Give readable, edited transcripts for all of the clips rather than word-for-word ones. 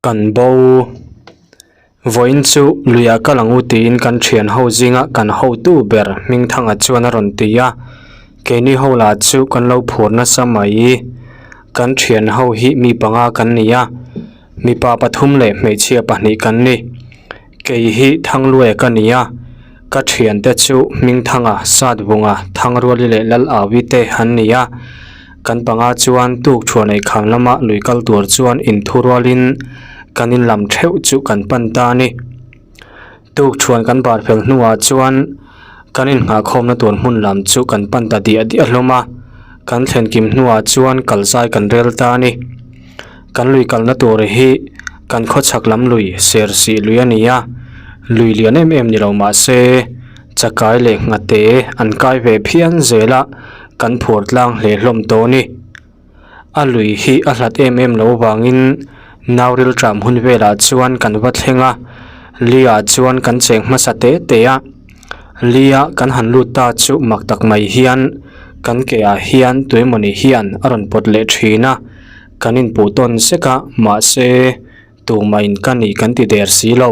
Kan bo. Vawiin chu luiah kal ang u tiin kan thian ho zinga kan hotu ber Hmingthanga chuan a rawn ti a. Keini ho lah chu kan lo phur nasa mai. Kan thian ho hi mi panga kan ni a, mipa pathum leh hmeichhia pahnih kan ni. Kei hi Thangluaia ka ni a, ka thiante chu Hmingthanga, Satvunga, Thangruali leh Lalawi te an ni a. Kan panga chuan tuk thuah neih kham lama lui kal tur chuan inthu rualin kan in lam theuh chu kan pan ta a ni. Tuk thuan kan bar fel hnuah chuan kan innghahkhawmna tur hmun lam chu kan pan ta diah diah hlawm a, kan thlen kim hnuah chuan kal zai kan rel ta a ni. Kan lui kalna tur hi kan khawchhak lam lui ser sih lui a ni a, lui lian em em ni lo mah se chakai leh nghate an kai ve phian zel a. Kan phur tlang hle hlawm tawh a ni. A lui hi a hlat em em lo vangin nau rilṭam hun velah chuan kan va thleng a, li ah chuan kan cheng hmasa te te a. Li a kan han lut ta chu mak tak mai hian kan ke ah hian tuemawni hian a rawn pawt leh thin a, kan inpuh tawn sek a, mahse tumah in ka ni kan ti der si lo.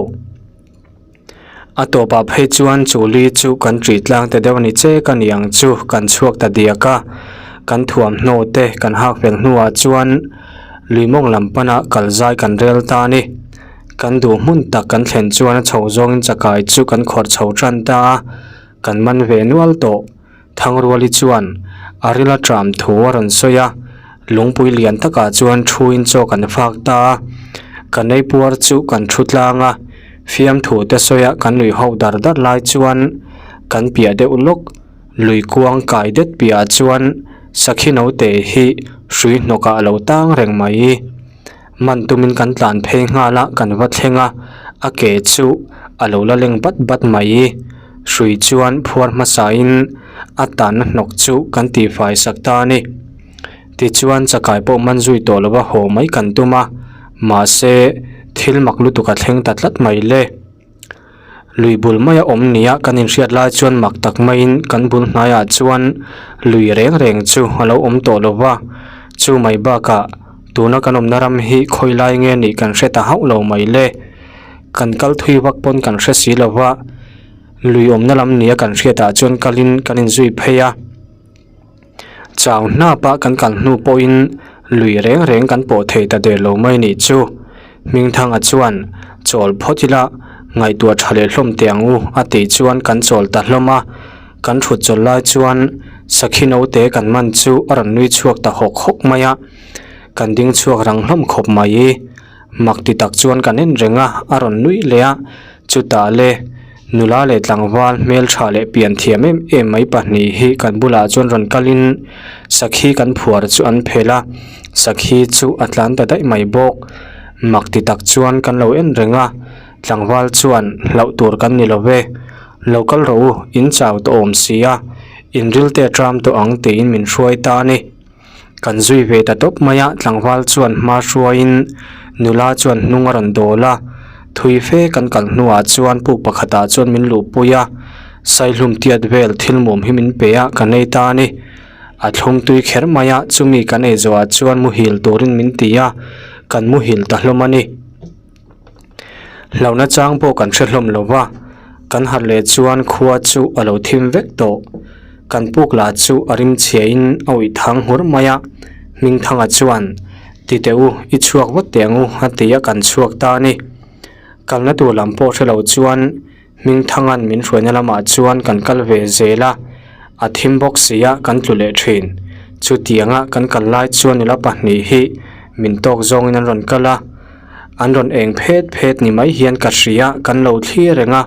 A tawpah phei chuan chu li chu kan ṭih tlang ta deuh a ni che ka ni ang chu kan chhuak ta diak a, kan thuamhnaw te kan hak fel hnuah chuan lui mawng lam pana kal zai kan rel ta a ni. Kan duh hmun tak kan thlen chuan a chho zawngin chakai chu kan khawrh chho tan ta a, kan man ve nual tawh. Thangruali chuan a rila ṭam thu a rawn sawi a, lungpui lian takah chuan thuin chaw kan fak ta a, kan ei puar chu kan thu tlang a, fiamthu te sawia kan lui ho dar dar lai chuan kan piah deuh lawk lui kuang kai det piahah chuan sakhi naute hi hrui hnawkah a lo tang reng mai. Man tumin kan tlan phei nghal a, kan va thleng a, a ke chu a lo la leng bat bat mai. Hrui chuan phuar hmasain a tanna hnawk chu kan tihfai sak ta a ni. Tichuan chakai pawh man zui tawh lova haw mai kan tum a, mahse thil mak lutuk a thleng ta tlat mai le. Lui bul maia awm nia kan inhriat lai chuan mak tak maiin kan bul hnaiah chuan lui reng reng chu a lo awm tawh lo va, chu mai bakah tuna kan awmna ram hi khawi lai nge nih kan hre ta hauh lo mai le. Kan kal thui vak pawn kan hre si lo va, lui awmna lam nia kan hriatah chuan kalin kan inzui phei a. Chau hnapa kan kal hnu pawhin lui reng reng kan pawh thei ta der lo mai nih chu. Hmingthanga chuan, Chawl phawt ila, ngaihtuah tha leh hlawm teh ang u a tih chuan kan chawl ta hlawm a. Kan thut chawl lai chuan sakhi naute kan man chu a rawn nui chhuak ta hawk hawk mai a. Kan ding chhuak rang hlawm khawp mai. Mak ti tak chuan kan en reng a, a rawn nuih leh a, chutah le nula leh tlangval hmeltha leh pian thiam em em mai pahnih hi kan bulah chuan rawn kalin sakhi kan phuar chu an phelh a, sakhi chu a tlan ta daih mai bawk. Mak ti tak chuan kan lo en reng a, tlangval chuan hlauh tur kan ni lo ve, lo kal rawh u, in chau tawh awm si a, in ril te a tram tawh ang tiin min hruai ta a ni. Kan zui ve ta tawp mai a, tlangval chuan hma hruaiin nula chuan hnung a rawn dawl a, thui fe kan kal hnuah chuan puk pakhatah chuan min luhpui a, saihlum tiat vel thil mum hi min pe a, kan ei ta a ni. A thlum tui kher mai a, chumi kan ei zawhah chuan muhil turin min ti a, kan muhil ta hlawm a ni. Hlauhna chang pawh kan hre hlawm lo va, kan harh leh chuan khua chu a lo thim vek tawh. Kan puk lah chu a rim chhiain a uih thang nghur mai a, Hmingthanga chuan, Ti teh u, i chhuak vat teh ang u, a ti a kan chhuak ta a ni. Kalna tur lam pawh hre lo chuan Hmingthanga'n min hruaina lamah chuan kan kal ve zel a, a thim bawk si a kan tlu leh thin. Chutianga kan kal lai chuan nula pahnih hi min tawk zawngin an rawn kal a, an rawn eng phet phet ni mai hian ka hria kan lo thlir reng a,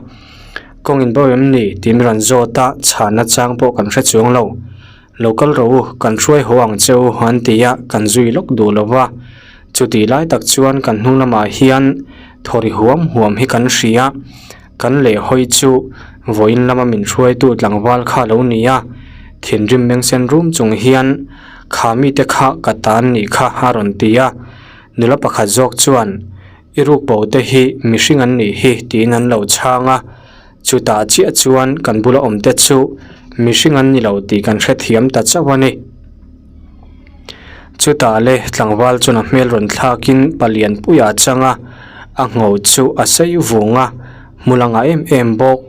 kawng in bo em ni tih min rawn zawt a, chhanna chang pawh kan hre chuang lo. Lo kal rawh u, kan hruai haw ang che u an ti a, kan zui lawk duh lo va. Chutih lai tak chuan kan hnung lamah hian thawri huam huam hi kan hria, kan lehhawi chu vawiin lama min hruaitu tlangval kha a lo ni a, thinrim mengsen rum chung hian kha mite kha ka tan nih kha a rawn ti a. Nula pakhat zawk chuan, I ruk bo te hi mihring an nih hi tiin an lo chhang a, chutah chiah chuan kan bula awm te chu mihring an ni lo tih kan hrethiam ta chauh a ni. Chutah le tlangval chuan a hmel rawn thlakin palian puiah a chang a. A ngho chu a sei vung a, hmul a ngah em em bawk.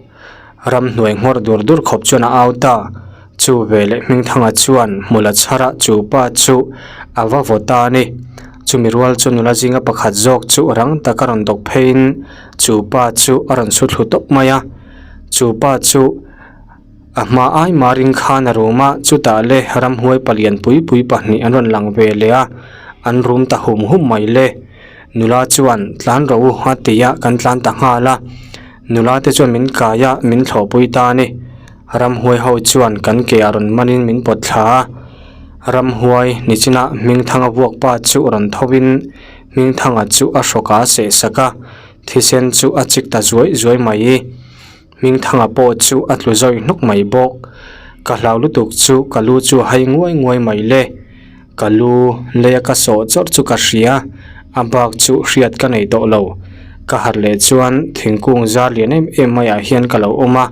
Ramhnuai nghawr dur dur khawp chuan a au ta. Chu veleh Hmingthanga chuan hmul a chhar a, chu pa chu a va vaw ta a ni. Chumi rual chu nula zinga pakhat zawk chu rang taka rawn dawk pheiin chu pa chu a rawn su thlu tawp mai a. Chu pa chu a hma ai marin khan a rum a, chutah le ramhuai palian pui pui pahnih an rawn lang ve leh a, an rum ta hum hum mai le. Nula chuan tlan rawh u a ti a, kan tlan ta nghal a. Nula te chuan min kai a, min thlawhpui ta a ni. Ramhuai ho chuan kan ke ah rawn manin min pawt thla a. Ramhuai nichina Hmingthanga vuak pa chu rawn tho in Hmingthanga chu a hrawk ah a seh sak a, thisen chu a chik ta zuai zuai mai. Hmingthanga pawh chu a tlu zawi hnawk mai bawk. Ka hlau lutuk chu ka lu chu a hai nguai nguai mai le. Ka lu leia ka sawh chawrh chu ka hria, a bak chu hriat ka nei tawh lo. Ka harh leh chuan thingkung zar lian em em maiah hian ka lo awm a,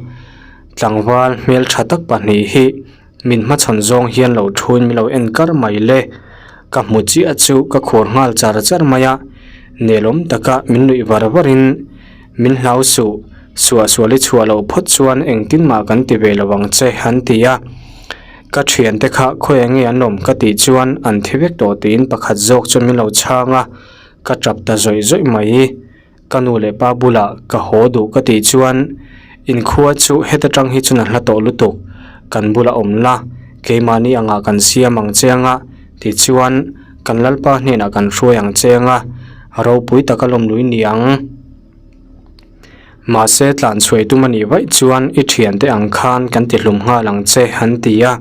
tlangval hmeltha tak pahnih hi min hmachhawn zawng hian lo thuin min lo en kar mai le. Ka hmu chiah chu ka khur nghal char char mai a, nelawm taka min nuih var varin min hlau suh, suahsual i chhuah loh phawt chuan engtin mah kan ti ve lo ang che an ti a. Ka thiante kha khawi nge an awm ka tih chuan an thi vek tawh tiin pakhat zawk chuan min lo chhang a, ka tap ta zawih zawih mai. Ka nu leh pa bulah ka haw duh ka tih chuan inkhua chu heta tang hi chuan a hla tawh lutuk, kan bula awm la, keimahni angah kan siam ang che anga tichuan kan lalpa hnenah kan hruai ang che anga ropui taka lawmlui ni ang. Mahse tlan chhuai tum a nih vaih chuan i thiante ang khan kan ti hlum nghal ang che an ti a,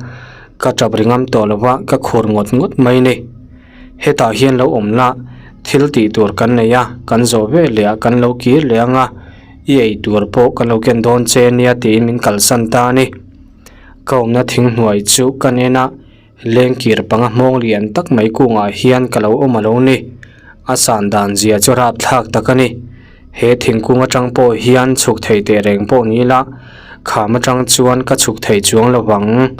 ka tap ri ngam tawh lo va ka khur ngawt ngawt mai ni. Hetah hian lo awm la, thil tih tur kan nei a, kan zawh ve leh ah kan lo kir leh ang a, i ei tur pawh ka lo ken dawn che nia tiin min kalsan ta a ni. Ka awmna thing hnuai chu ka nen a. Lengkir panga hmawng lian tak mai kungah hian ka lo awm a lo ni. A san dan zia chu rapthlak tak a ni. He thingkung atang pawh hian chhuk thei teh reng pawh ni ila, kham atang chuan ka chhuk thei chuang lo vang.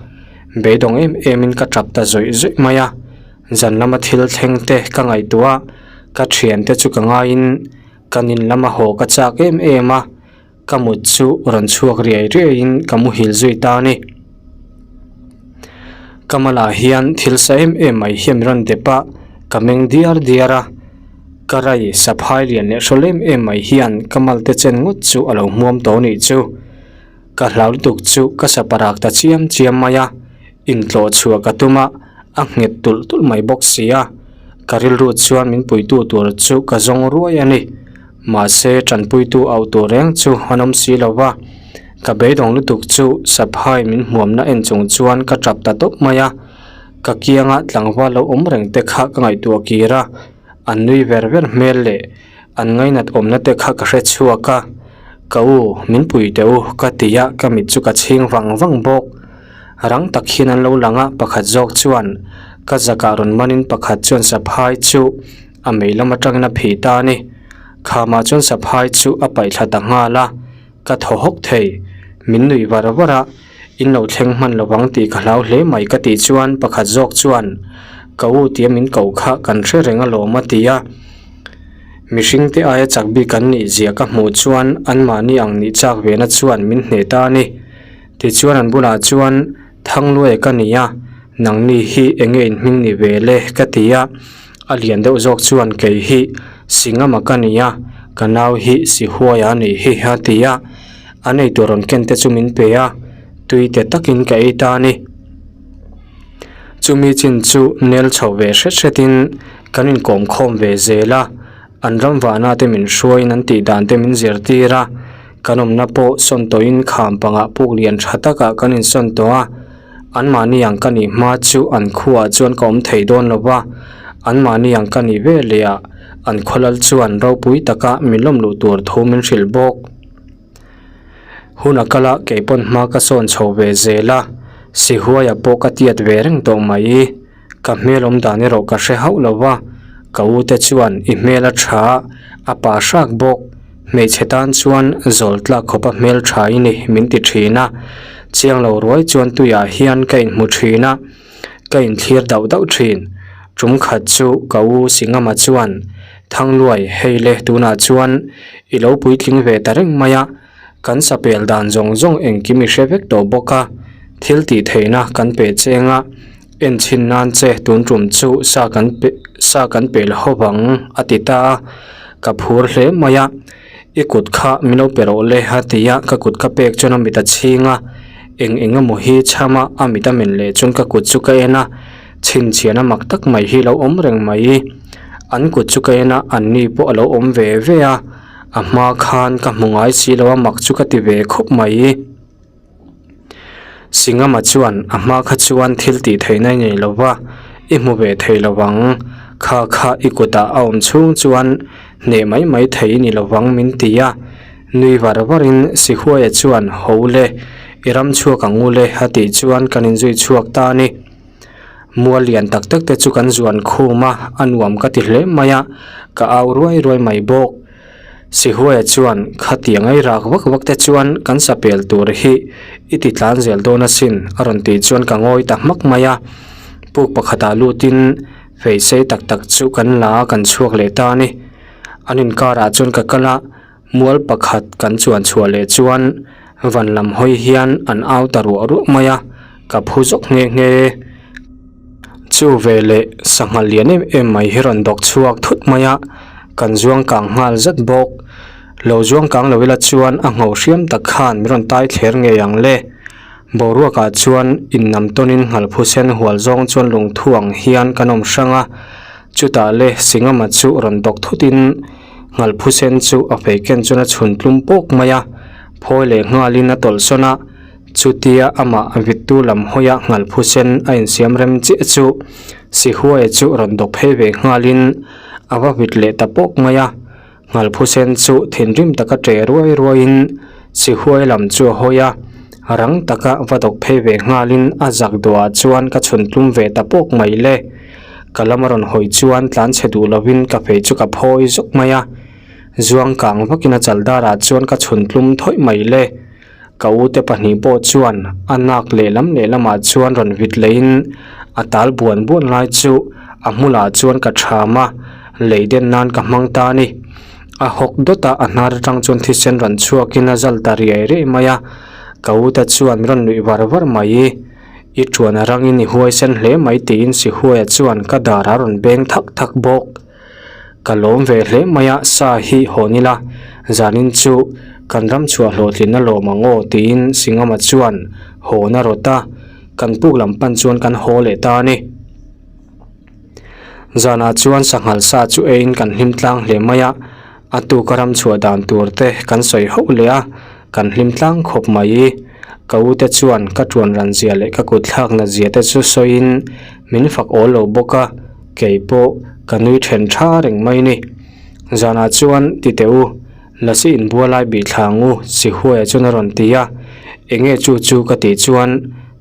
Beidawng em emin ka tap ta zawih zawih mai a. Zan lama thil thleng te ka ngaihtuah a, ka thiante chu ka ngaiin ka nin lama haw ka chak em em a. Ka mut chu rawn chhuak riai riaiin ka muhil zui ta a ni. Ka malah hian thil sa em em mai hian min rawn dep a, ka meng diar diar a. Ka rai saphai lian leh hrawl em em mai hian ka mal te chen ngawt chu a lo hmuam tawh nih chu. Ka hlau lutuk chu ka saparak ta chiam chiam mai a. Intlawh chhuah ka tum a, a nghet tulh tulh mai bawk si a. Ka rilru chuan min puitu tur chu ka zawng ruai a ni. Mahse, tanpuitu auh tur reng chu an awm si lo va. Ka beidawng lutuk chu saphai min hmuamna en chung chuan ka tap ta tawp mai a. Ka kianga tlangval lo awm reng te kha ka ngaihtuah kir a, an nui ver ver hmel leh an ngainat awmna te kha ka hre chhuak a. Ka u, min pui teh u, ka ti a, ka mit chu ka chhing vang vang bawk. Rang tak hian an lo lang a, pakhat zawk chuan ka zakah rawn manin pakhat chuan saphai chu a mei lam atangin a phih ta a ni. Khamah chuan saphai chu a paih thla ta nghal a, ka thaw hawk thei. Min nuih var var a, in lo thleng hman lo vang tih ka hlau hle mai ka tih chuan pakhat zawk chuan ka u tia min koh kha kan hre reng alawm a ti a. Mihring te aia chak bik an nih zia ka hmuh chuan anmahni ang nih chak ve na chuan min hneh ta a ni. Tichuan an bulah chuan Thangluaia ka ni a, nangni hi eng nge in hming ni ve le ka ti a, a lian deuh zawk chuan kei hi Singama ka ni a, ka nau hi Sihuaia a nih hi a ti a, an eitur rawn ken te chu min pe a, tui te takin ka ei ta a ni. Chumi chin chu nel chho ve hret hretin kan inkawm khawm ve zel a, an ram vahna te min hruaiin an tih dan te min zirtir a. Kan awmna pawh sawn tawhin kham pangah puk lian tha takah kan insawn tawh a, anmahni ang ka nih hma chu an khuaah chuan ka awm thei dawn lo va, anmahni ang ka nih ve leh ah an khawlal chuan ropui taka min lawm luh tur thu min hrilh bawk. Hun a kal a, kei pawn hma ka sawn chho ve zel a, Sihuaia pawh ka tiat ve reng tawh mai. Ka hmel awm dan erawh ka hre hauh lo va, ka u te chuan i hmel a tha a, a pa hrak bawk. Hmeichhe tan chuan zawl tlak khawpa hmel tha i ni min ti thin a, chiang lo ruai chuan tuiah hian ka inhmu thin a, ka inthlir dauh dauh thin. Tum khat chu ka u Singama chuan. Thangluai, hei le tunah chuan i lo puitling ve ta reng mai a, kan sapel dan zawng zawng engkim i hre vek tawh bawk a, thil tih theihna kan pe cheng a, enchhin nan che tun tum chu sa kan pe sa kan pel ho vang a ti ta a, ka phur hle mai a, i kut kha min lo pe rawh le a ti a, ka kut ka pek chuan a mit a chhing a, eng eng emaw hi chham a, a mit a men leh chuan ka kut chu ka en a, chhinchhiahna mak tak mai hi lo awm reng mai, an kut chu ka en a, an ni pawh a lo awm ve ve a. A hma khan ka hmu ngai si lo a mak chu ka ti ve khawp mai. Singama chuan a hma kha chuan thil tih theihna i nei lo va, i hmu ve thei lo vang. Kha kha i kutah a awm chhung chuan hneh mai mai thei i ni lo vang min ti a. Nui var varin Sihuaia chuan ho le, i ram chhuak ang u le a tih chuan kan inzui chhuak ta a ni. Mual lian tak tak te chu kan zuan khum a, a nuam ka ti hle mai a, ka au ruai ruai mai bawk. Sihuaia chuan khatiang ei rak vak vak te chuan kan sapel tur hi i ti tlan zel dawn asin a rawn tih chuan ka ngawi ta hmak mai a. Puk pakhatah lutin fei sei tak tak chu kan la a, kan chhuak leh ta a ni. An inkarah chuan ka kal a. Mual pakhat kan chuan chhuah leh chuan van lam hawi hian an au ta ruah ruah mai a, ka phu zawk nghe nghe. Chu ve leh sangha lian em em mai hi rawn dawk chhuak thut mai a, kan zuang kang nghal zat bawk. Lo zuang kang lo ila chuan a ngho hriam tak khan min rawn tai thler ngei ang le. Boruakah chuan innam tawnin nghalphu sen hual zawng chuan lungthu ang hian kan awm hrang a, chutah le Singama chu rawn dawk thutin Nghalphu sen chu a fei ken chuan a chhun tlum pawk mai a, phawi leh nghalin a tawlh sawn a, chutia amah vittu lam hawia nghalphu sen a insiam rem chiah chu Sihuaia chu rawn dawk phei ve nghalin a va vit leh ta pawk mai a, nghalphu sen chu thinrim taka ṭe ruai ruaiin Sihuaia lam chu a hawi a, rang taka va dawk phei ve nghalin a zak duahah chuan ka chhun tlum ve ta pawk mai le. Ka lam a rawn hawi chuan tlan chhe duh lovin ka fei chu ka phawi zawk mai a, zuang kang vakin a chal darah chuan ka chhun tlum thawih mai le. Ka u te pahnih pawh chuan a nak lehlam lehlamah chuan rawn vit leiin a tal buan buan lai chu a hmulah chuan ka tham a, lei den nan ka hmang ta a ni. A hawk dawt a, a hnar atang chuan thisen rawn chhuakin a zal ta riai riai mai a, ka u te chuan min rawn nuih var var mai. I tuan a rangin i huaisen hle mai tiin Sihuaia chuan ka dar a rawn beng thak thak bawk. Ka lawm ve hle mai a, sa hi hawn ila, zanin chu kan ram chhuah hlawhtlin a lawm ang aw tiin Singama chuan hawn a rawt a, kan puk lam pan chuan kan haw leh ta a ni. Zanah chuan sanghal sa chu eiin kan hlim tlang hle mai a, a tuka ram chhuah dan tur te kan sawi hauh leh a, kan hlim tlang khawp mai. Ka u te chuan ka tuan ran zia leh ka kut thlak nat zia te chu sawiin min fak awl lo bawk a, kei pawh ka nui then tha reng mai ni. Zanah chuan ti teh u, Lasi inbualai bih thla ang u, Sihuaia chuan a rawn ti a, enge chu chu ka tih chuan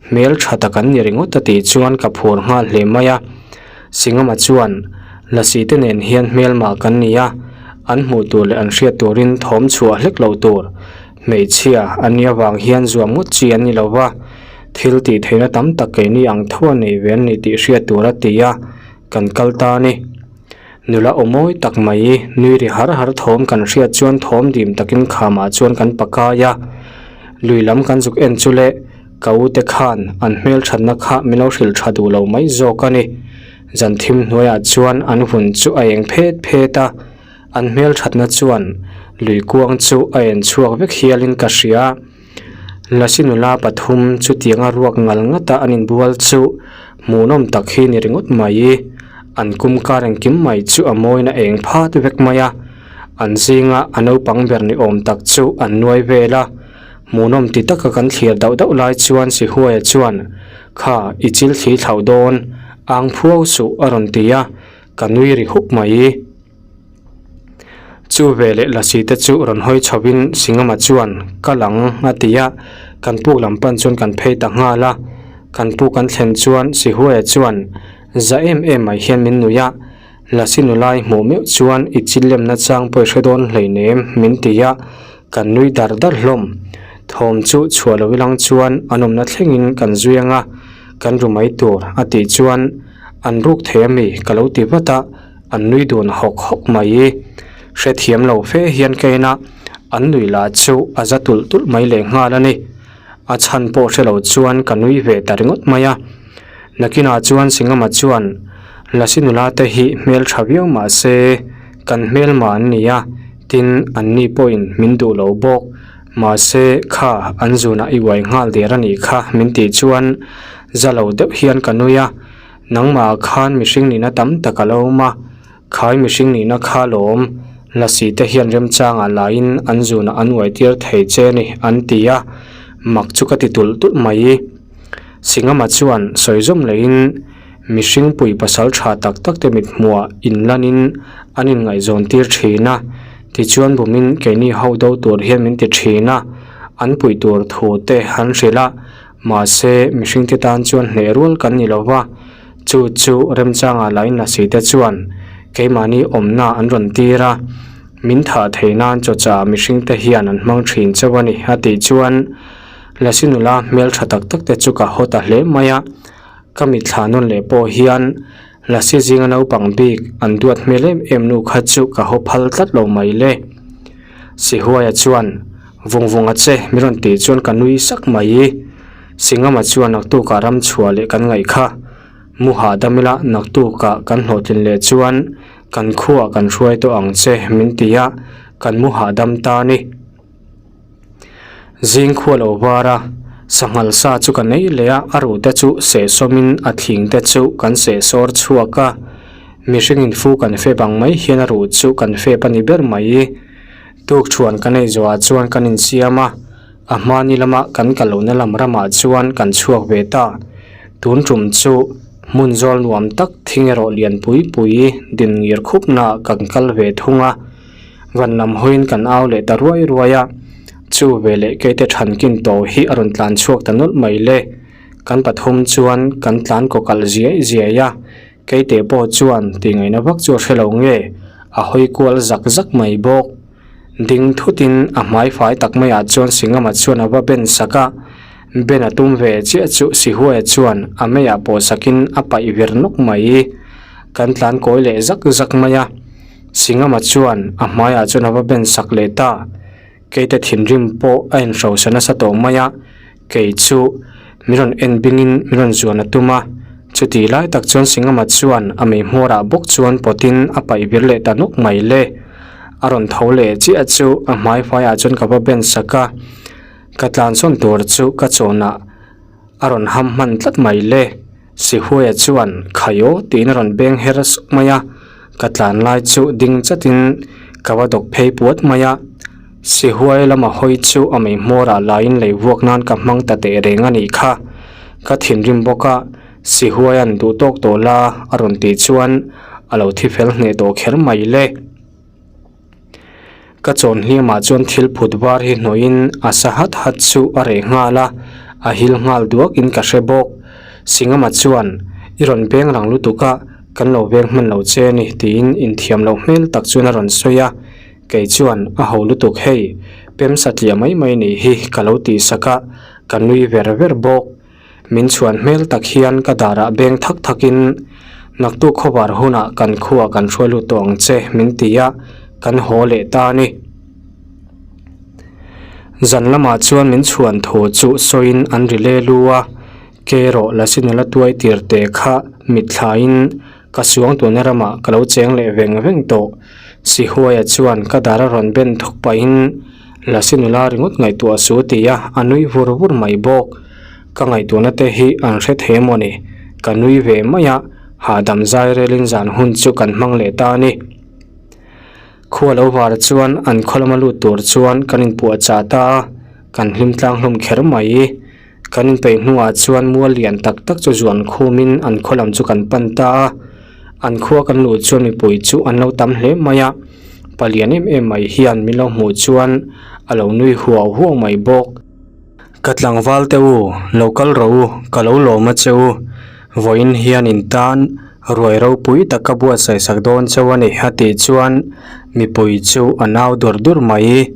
Hmel tha tak an ni ringawt a tih chuan ka phur nghal hle mai a. Singama chuan, Lasi te nen hian hmelmah kan ni a, an hmuh tur leh an hriat turin thawm chhuah hlek loh tur. Hmeichhia an nih avang hian zuam ngawt chi an ni lo va, thil tih theihna tam tak keini ang tho a nei ve an ni tih hriat tur a ti a, kan kal ta a ni. Nula aw mawi tak mai nui ri har har thawm kan hriat chuan thawm dim takin khamah chuan kan pakai a, lui lam kan zuk en chu le ka u te khan an hmel thatna kha min lo hrilh tha duh lo mai zawk a ni. Zan thim hnuaiah chuan an vun chu a eng phet phet a, an hmel thatna chuan lui kuang chu a en chhuak vek hialin ka hria. Lasi nula pathum chutianga ruak ngal ngata an inbual chu hmuhnawm tak hi ni ringawt mai. An kum kar engkim mai chu a mawina eng phat vek mai a, an zinga a naupang ber ni awm tak chu an nuai vel a. Hmuhnawm ti taka kan thlir dauh dauh lai chuan Sihuaia chuan, Kha, i chil thli thlauh dawn, ang phuau suh a rawn ti a, ka nui ri hup mai. Chu veleh lasi te chu rawn hawi chhovin Singama chuan kal ang a ti a, kan puk lam pan chuan kan phei ta nghal a, kan puk kan thlen chuan Sihuaia chuan za em em mai hian min nuih a, lasi nulai hmuh meuh chuan i chil lemna chang pawh i hre dawn hleinem min ti a, kan nui dar dar hlawm. Thawm chu chhuah lo ilang chuan an awmna thlengin kan zui ang a, kan ru mai tur a tih chuan an ruk thei ami ka lo ti vat a. An nui dun hawk hawk mai. Hrethiam lo fe hian ka en a, an nui lah chu a za tulh tulh mai leh nghal a ni. A chhan pawh hre lo chuan ka nui ve ta ringawt mai a. Nakinah chuan Singama chuan Lasi nula te hi hmel tha viau mah se kan hmelma an ni a, tin anni pawhin min duh lo bawk. Mahse kha an zunah i uai nghal der a nih kha min tih chuan za lo deuh hian ka nui a, nangmah khan mihring nihna tam tak a lo awm a, Khai mihring nihna kha lawm, lasi te hian remchangah laiin an zunah an uai tir thei che ni an ti a, mak chu ka ti tulh tulh mai. Singama chuan sawi zawm lehin mihring pui pasal tha tak tak te mithmuah inlanin an inngaihzawn tir thin a, tichuan bumin keini ho do tur hian min ti thin a, an puih tur thu te an hrilh a, mahse mihring te tan chuan hneh rual kan ni lo va. Chu chu remchangah lain lasi te chuan keimahni awmna an rawn tir a, min thah theih nan chawcha mihring te hian an hmang thin chauh a ni a tih chuan lasi nula hmel tha tak tak te chu ka haw ta hle mai a, ka mitthla nawn leh pawh hian lasi zinga naupang bik an duat hmel em em nu kha chu ka haw phal tlat lo mai le. Sihuaia chuan vung vung a che min rawn tih chuan ka nui sak mai. Singama chuan naktukah ram chhuah leh kan ngaih kha. Mu hahdam ila naktukah kan hlawhtlin leh chuan kan khuaah kan hruai tawh ang che min ti a, kan mu hahdam ta ni. Zing khua lo var a, sanghal sa chu ka nei leh a, a ruh te chu seh sawmin a thing te chu kan seh sawr chhuak a. Mihringin fu kan fep ang mai hian a ruh chu kan fep a ni ber mai. Tukṭhuan kan ei zawhah chuan kan insiam a. A hmani lama kan kal lohna lam ramah chuan kan chhuak ve ta. Tun tum chu hmun zawl nuam tak thing erawh lian pui pui din ngir khupnaah kan kal ve thung a. Van lam hawiin kan au leh ta ruai ruai a. Chu veleh keite thankin tawh hi a rawn tlan chhuak ta nawlh mai le. Kan pathum chuan kan tlan kaw kalh ziai ziai a. Keite pawh chuan tihngaihna vak chu a hre lo nge a hawi kual zak zak mai bawk. Ding thutin a hmai fai tak maiah chuan Singama chuan a va ben sak a, ben a tum ve chiah chu Sihuaia chuan a meiah pawh sakin a paih vir nawk mai. Kan tlan kawi leh zak zak mai a, Singama chuan a hmaiah chuan a va ben sak leh ta. Keite thinrim pawh a inhrosa nasa tawh mai a, kei chu min rawn en bingin min rawn zuan a tum a, chutih lai tak chuan Singama chuan a mei hmawrah bawk chuan pawtin a paih vir leh ta nawk mai le. A rawn tho leh chiah chu a hmai faiah chuan ka va ben sak a, ka tlansawn tur chu ka chawnah a rawn ham hman tlat mai le. Sihuaia chuan khai aw tiin a rawn beng her suk mai a, ka tlan lai chu ding chatin ka va dawk phei puat mai a. Sihuaia lama hawi chu a mei hmawrah laiin lei vuak nan ka hmang ta teh reng a nih kha. Ka thinrim bawk a, Sihuaia'n duh tawk tawh la a rawn tih chuan a lo thi fel hneh tawh kher mai le. Ka chawn hliamah chuan thil phut var hi hnawhin a sa hat hat chu a reh nghal a, a hil nghal duakin ka hre bawk. Singama chuan, I rawn beng rang lutuk a, kan lo beng hman lo che a ni, tiin inthiam loh hmel tak chuan a rawn sawi a. Kei chuan, A ho lutuk hei, pem satliah mai mai nih hi ka lo tih sak a, ka nui ver ver bawk. Min chhuan hmel tak hian ka darah beng thak thakin naktuk khawvar hunah kan khuaa kan hruai lut tawh ang che min ti a, kan haw leh ta a ni. Zan lamah chuan min chhuan thu chu sawiin an ri le lu a, ke erawh Lasinula tuai tir te kha mitthlain ka suang tuna ramah ka lo cheng leh veng veng tawh. Sihuaia chuan ka dar a rawn ben thuk pahin Lasinula ringawt ngaihtuah su ti a, a nui vur vur mai bawk. Ka ngaihtuahna te hi an hre thei emaw ni? Ka nui ve mai a, hahdam zai relin zan hun chu kan hmang leh ta a ni. Khua lo var chuan an khaw lama lut tur chuan kan inpuahchah ta a, kan hlim tlang hlawm kher mai. Kan inpeih hnuah chuan mual lian tak tak chu zuan khumin an khaw lam chu kan pan ta a, an khua kan luh chuan mipui chu an lo tam hle mai a, palian em em mai hian min lo hmuh chuan a lo nui huau huau mai bawk. Ka tlangval te u, lo kal rawh u, ka lo lawm a che u. Vawiin hian in tan ruai ropui tak ka buatsaih sak dawn cheu a ni a tih chuan mipui chu a nau dur dur mai.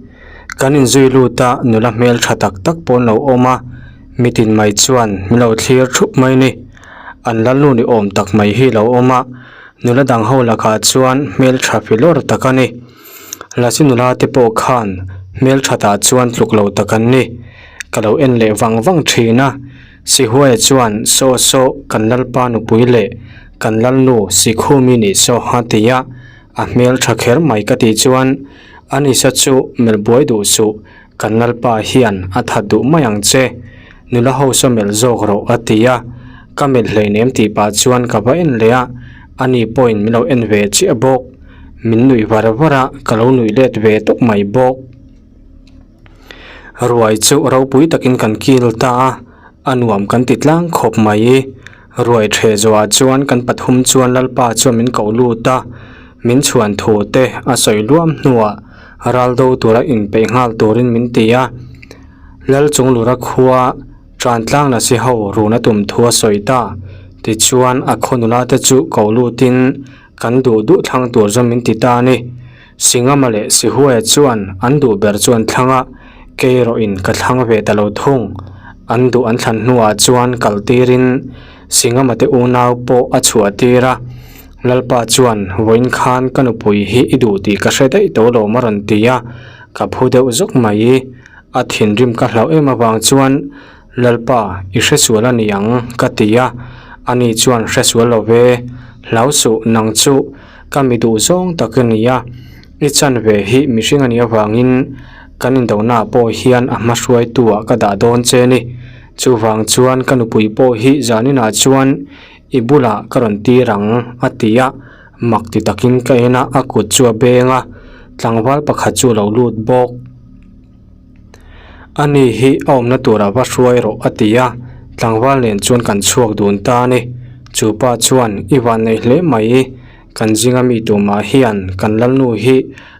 Kan inzui lut a, nula hmel tha tak tak pawh an lo awm a, mitin mai chuan min lo thlir thup mai ni. An lalnu ni awm tak mai hi lo awm a. Nula dang ho lakah chuan hmeltha filawr tak a ni. Lasi nula te pawh khan hmelthatah chuan tluk lo tak an ni. Ka lo en leh vang vang thin a, Sihuaia chuan saw saw kan lalpa nupui leh kan lalnu Sikhumi nih saw a ti a, a hmeltha kher mai ka tih chuan Anisa chu melh buai duh suh, kan lalpa hian a that duh mai ang che, nula ho saw melh zawk rawh a ti a, ka melh hleinem tih pah chuan ka va en leh a, ani pawhin min lo en ve chiah bawk, min nuih var var a, ka lo nuih let ve tawp mai bawk. Ruai chu ropui takin kan kil ta a, a nuam kan ti tlang khawp mai. Ruai ṭheh zawhah chuan kan pathum chuan Lalpa chuan min koh lut a, min chhuan thu te a sawi luam hnuah ral do tura inpeih nghal turin min ti a. Lal Chunglura khua ṭan tlang la si ho run a tum thu a sawi ta. Tichuan a khaw nula te chu koh lutin kan duh duh thlang tur zawng min ti ta a ni. Singama leh Sihuaia chuan an duh ber chu an thlang a, kei erawhin ka thlang ve ta lo thung. An duh an thlan hnuah chuan kal tirin Singama te unau pawh a chhuah tir a. Lalpa chuan, Vawiin khan ka nupui hi i duh tih ka hre daih tawh lo a rawn ti a, ka phu deuh zawk mai. A thinrim ka hlauh em avang chuan, Lalpa, i hresual a ni ang, ka ti a. Ani chuan hresual lo ve, hlau suh, nang chu ka mi duh zawng tak i ni a. I chanve hi mihring a nih avangin kan indonaah pawh hian a hma hruaituah ka dah dawn che ni. Chuvang chuan ka nupui pawh hi zaninah chuan i bulah ka rawn tir ang, a ti a. Mak ti takin ka en a, a kut chu a beng a, tlangval pakhat chu a lo lut bawk. Ani hi a awmna turah va hruai rawh a ti a, tlangval nen chuan kan chhuak dun ta a ni. Chu pa chuan i van nei hle mai, kan zinga mi tumah hian kan lalnu hi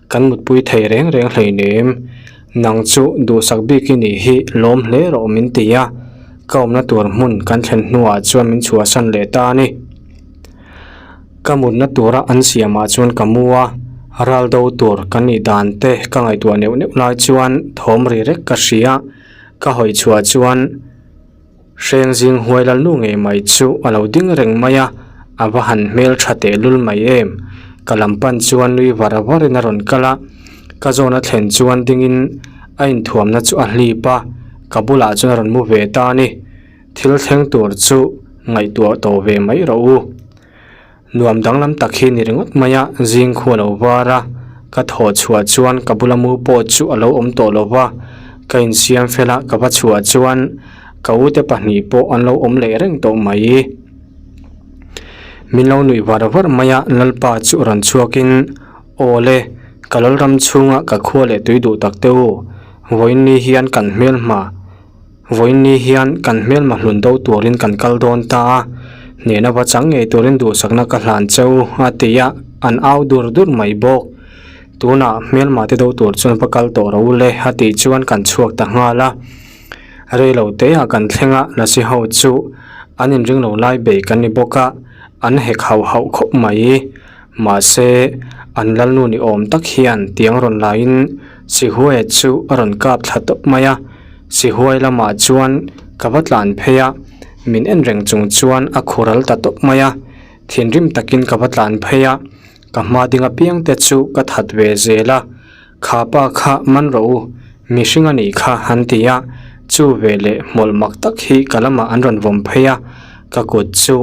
kan mutpui thei reng reng hleinem, nang chu duhsak bik i nih hi lawm hle rawh min ti a, ka awmna tur hmun kan thlen hnuah chuan min chhuahsan leh ta a ni. Ka mutna tura an siamah chuan ka mu a, ral do tur ka nih dan te ka ngaihtuah neuh neuh lai chuan thawm ri rek ka hria. Ka hawi chhuah chuan hreng zing huai lal nu ngei mai chu a lo ding reng mai a, a va han hmel tha tehlul mai em. Ka lam pan chuan nui var varin a rawn kal a, ka zawn a thlen chuan dingin a inthuamna chu a hlip a, ka bulah chuan a rawn mu ve ta a ni. Thil thleng tur chu ngaihtuah tawh ve mai rawh u. Nuam danglam tak hi ni ringawt mai a, zing khu a lo var a, ka thawh chhuah chuan ka bula mu pawh chu a lo awm tawh lo va, ka insiam fel a, ka va chhuah chuan ka ute pahnih pawh an lo awm leh reng tawh mai. Min lo nuih var var mai a, Lalpa chu rawn chhuakin, Aw le, ka lalram chhunga ka khua leh tui duh tak te u, vawiin ni hian kan hmelhma, Vawiin ni hian kan hmelma hlun do turin kan kal dawn ta a, hnehna va chang ngei turin duhsakna ka hlan che u a ti a, an au dur dur mai bawk. Tunah hmelma te do tur chuan va kal tawh rawh u le a tih chuan kan chhuak ta nghal a. Rei lo teah kan thleng a, Lasi ho chu an inring lo lai bei kan ni bawk a, an hek hauh hauh khawp mai. Mahse, an lalnu ni awm tak hian tiang rawn laiin Sihuaia chu a rawn kap thla tawp mai a. Sihuai lamah chuan ka va tlan phei a, min en reng chung chuan a khural ta tawp mai a. Thinrim takin ka va tlan phei a, ka hma ding apiang te chu ka that ve zel a. Kha pa kha man rawh u, mihring a nih kha an ti a, chu ve leh hmawlh mak tak hi ka lamah an rawn vawm phei a, ka kut chu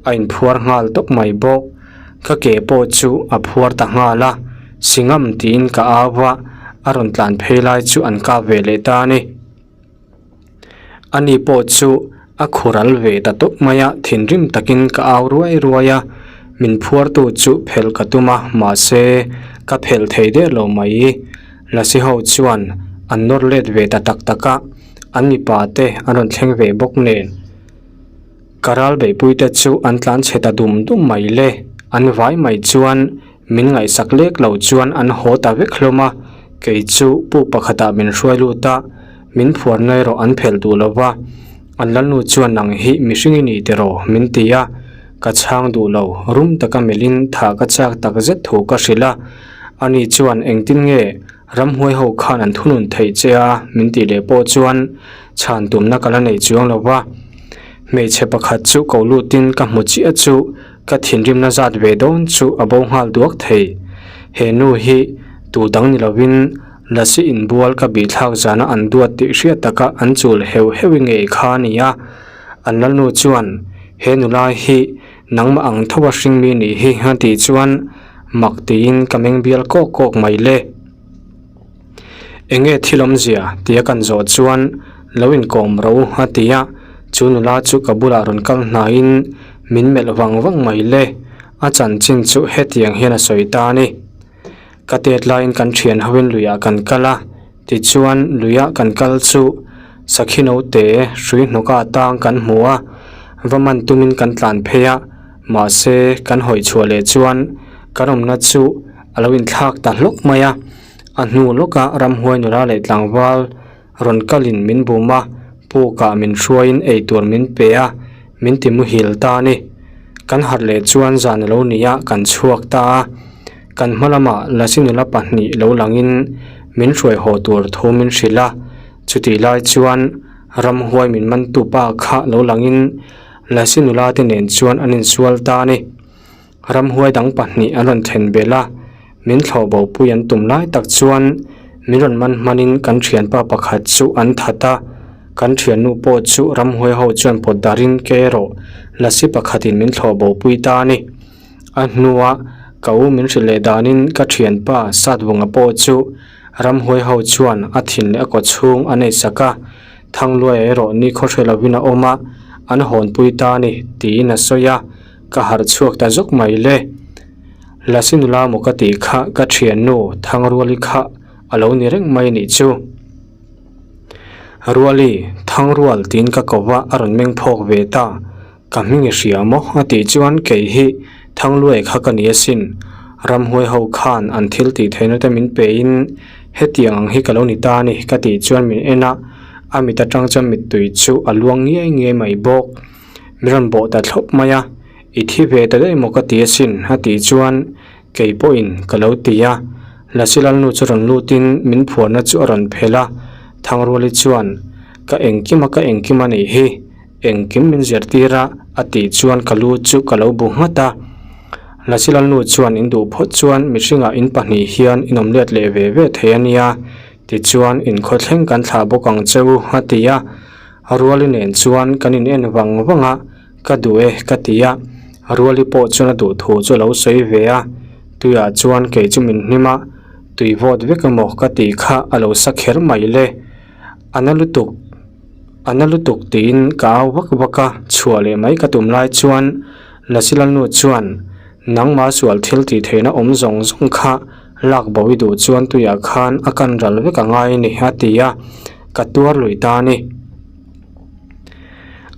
a inphuar nghal tawp mai bawk. Ka ke pawh chu a phuar ta nghal a, Singam tiin ka au a, a rawn tlan phei lai chu an kap ve leh ta a ni. Ani pawh chu a khural ve ta tawp mai a, thinrim takin ka au ruai ruai a, min phuartu chu phelh ka tum a, mahse ka phelh thei der lo mai. Lasi ho chuan an nawr let ve ta tak tak a, an mipa te an rawn thleng ve bawk nen. Ka ral beihpuite chu an tlan chhe ta dum dum mai le, an vai mai chuan min ngaihsak lek lo chuan an haw ta vek hlawm a, kei chu pu pakhatah min hruai lut a, min phuar ngai rawh an phelh duh lo va, an lalnu chuan nang hi mihring i ni tiraw min ti a, ka chhang duh lo, rum taka melhin tha ka chak tak zet thu ka hrilh a, ani chuan engtin nge ramhuai ho khan an thunun theih che a min tih leh pawh chuan chhan tumna ka la nei chuang lo va. Hmeichhe pakhat chu ko lutin ka hmu chiah chu Ka thinrimna zat ve dawn chu a bo nghal duak thei. He nu hi tu dang ni lovin Lasi inbual ka bihthlak zana an duat tih hriat taka an chul heuh heuh i ngei kha a ni a. An lalnu chuan, He nula hi nangmah ang tho a hringmi nih hi a tih chuan mak tiin ka meng bial kawk kawk mai le. Enge thil awmzia tia kan zawh chuan lo inkawm ro a ti a, chu nula chu ka bulah rawn kal hnaiin min melh vang vang mai le, a chanchin chu hetiang hian a sawi ta a ni. Ka tet laiin kan thian hoin luiah kan kal a, tichuan luiah kan kal chu sakhi naute hrui hnawka tang kan hmu a, va man tumin kan tlan phei a, mahse kan hawi chhuah leh chuan kan awmna chu a lo inthlak ta hlawk mai a, a hnu lawkah ramhuai nula leh tlangval rawn kalin min bum a, pukah min hruaiin eitur min pe a, min ti muhil ta a ni. Kan harh leh chuan zan a lo ni a, kan chhuak ta a. Kan hma lamah Lasi nula pahnih lo langin min hruai haw tur thu min hrilh a, chutih lai chuan ramhuai min mantu pa kha lo langin Lasi nula te nen chuan an insual ta a ni. Ramhuai dang pahnih an rawn then belh a, min thlawh bo pui an tum lai tak chuan min rawn man hmanin kan thianpa pakhat chu an that a, kan thiannu pawh chu ramhuai ho chuan pawt darin ke erawh lasi pakhatin min thlawh bo pui ta a ni. A hnua ka u min hrilh leh danin ka thianpa Satvunga pawh chu ramhuai ho chuan a thin leh a kaw chhung a nei sak a, Thangluaia erawh ni khaw hre lovin a awm a, an hawnpui ta a ni tiin a sawi a. Ka harh chhuak ta zawk mai le. Lasi nula maw ka tih kha ka thiannu Thangruali kha a lo ni reng mai nih chu. Ruali, Thangrual tiin ka ko va a rawn meng phawk ve ta. Ka hming i hria maw a tih chuan kei hi Thangluai kha ka ni asin. Ramhuai ho khan an thil tih theihna te min pe in hetiang ang hi ka lo ni ta a ni ka tih chuan min en a, a mit atang chuan mittui chu a luang ngiai ngiai mai bawk. Mi rawn bawh ta thlawp mai a, I thi ve ta daih maw ka ti asin a tih chuan kei pawhin ka lo ti a. Lasi Lalnu chu rawn lutin min phuarna chu a rawn phelh a, Thangruali chuan Ka engkim a ka engkim a nih hi, engkim min zirtir a a tih chuan ka lu chu ka lo bu nghat a. Lasi Lalnu chuan in duh phawt chuan mihringah in pahnih hian in awm let leh ve ve thei a nia, tichuan inkhawthleng thleng kan thlah bawk ang che u a ti a. A ruali nen chuan kan in en vang vang a, ka duh e ka ti a, a ruali pawh chuan a duh thu chu a lo sawi ve a, tuiah chuan kei chu min hnim a, tui vawt vek emaw ka tih kha a lo sa kher mai le, a na lutuk, a na lutuk tiin ka au vak vak a, chhuah leh mai ka tum lai chuan Lasilalnu chuan nangmah sual thil tih theihna awm zawng zawng kha lak bo i duh chuan tuiah khan a kan ral vek a ngai a ni a ti a. Ka tuar lui ta a ni.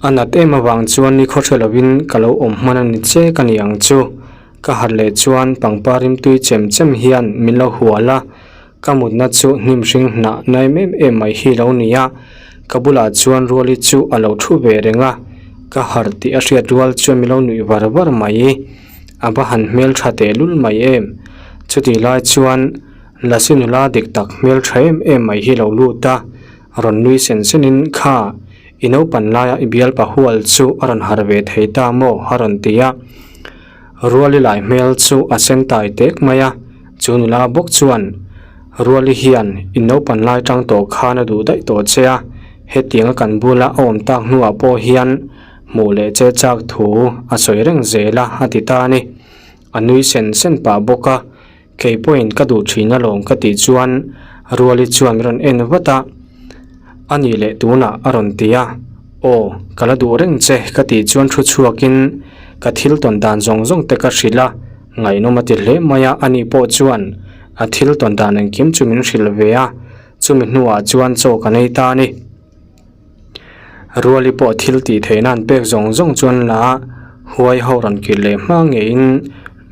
A nat em avang chuan ni khaw hre lovin ka lo awm hman a ni che ka ni ang chu. Ka harh leh chuan pangpar rimtui chem chem hian min lo hual a, ka mutna chu hnim hring hnah na em em em mai hi lo ni a. Ka bulah chuan Ruali chu a lo thu ve reng a, ka harh tih a hriat rual chuan min lo nuih var var mai. A va han hmeltha tehlul mai em. Chutih lai chuan. Lasi nula dik tak hmel tha em em mai hi lo lut a, rawn nui sen sen in kha i naupan laia i bialpa hual chu a rawn harh ve thei ta maw a rawn ti a. Ruali lai hmel chu a sen tai tek mai a, chu nula bawk chuan Ruali hian i naupan lai tang tawh khan a duh daih tawh che a, hetianga kan bula a awm tak hnuah pawh hian hmuh leh che chak thu a sawi reng zel a a ti ta a ni. A nui sen sen pah bawk a. Kei pawhin ka duh thin alawm ka tih chuan Ruali chuan min rawn en vat a, A nih leh tunah a rawn ti a, Aw, ka la duh reng che ka tih chuan thu chhuakin ka thil tawn dan zawng zawng te ka hrilh a, ngaihnawm a ti hle mai a, ani pawh chuan a thil tawn dan engkim chu min hrilh ve a, chumi hnuah chuan chaw ka nei ta a ni. Ruali pawh thil tih theihna an pek zawng zawng chuan la a, huai ho rawn kir leh hma ngeiin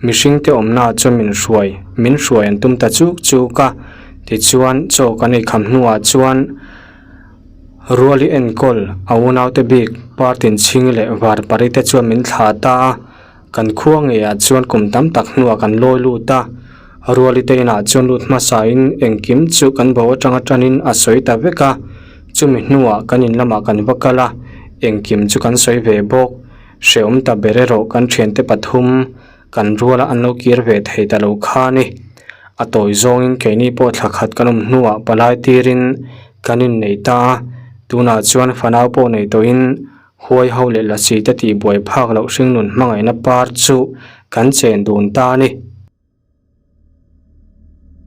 mihring te awmna chuan min hruai, min hruai an tum ta chuk chuk a. Tichuan chaw kan ei kham hnuah chuan Ruali enkawl a unaute bik Partin Chhingi leh Varpari te chuan min thlah ta a. Kan khua ngeiah chuan kum tam tak hnuah kan lawi lut a, Ruali te inah chuan lut hmasain engkim chu kan bo atanga tanin a sawi ta vek a, chumi hnuah kan in lamah kan va kal a, engkim chu kan sawi ve bawk. Hrehawm ta ber erawh kan thiante pathum kan ruala an lo kir ve thei ta lo kha a ni. A tawi zawngin keini pawh thla khat kan awm hnuah palai tirin kan innei ta a, tunah chuan fanau pawh nei tawhin huai ho leh lasi te tihbuai phak loh hringnun hmangaihna par chu kan chen dun ta a ni.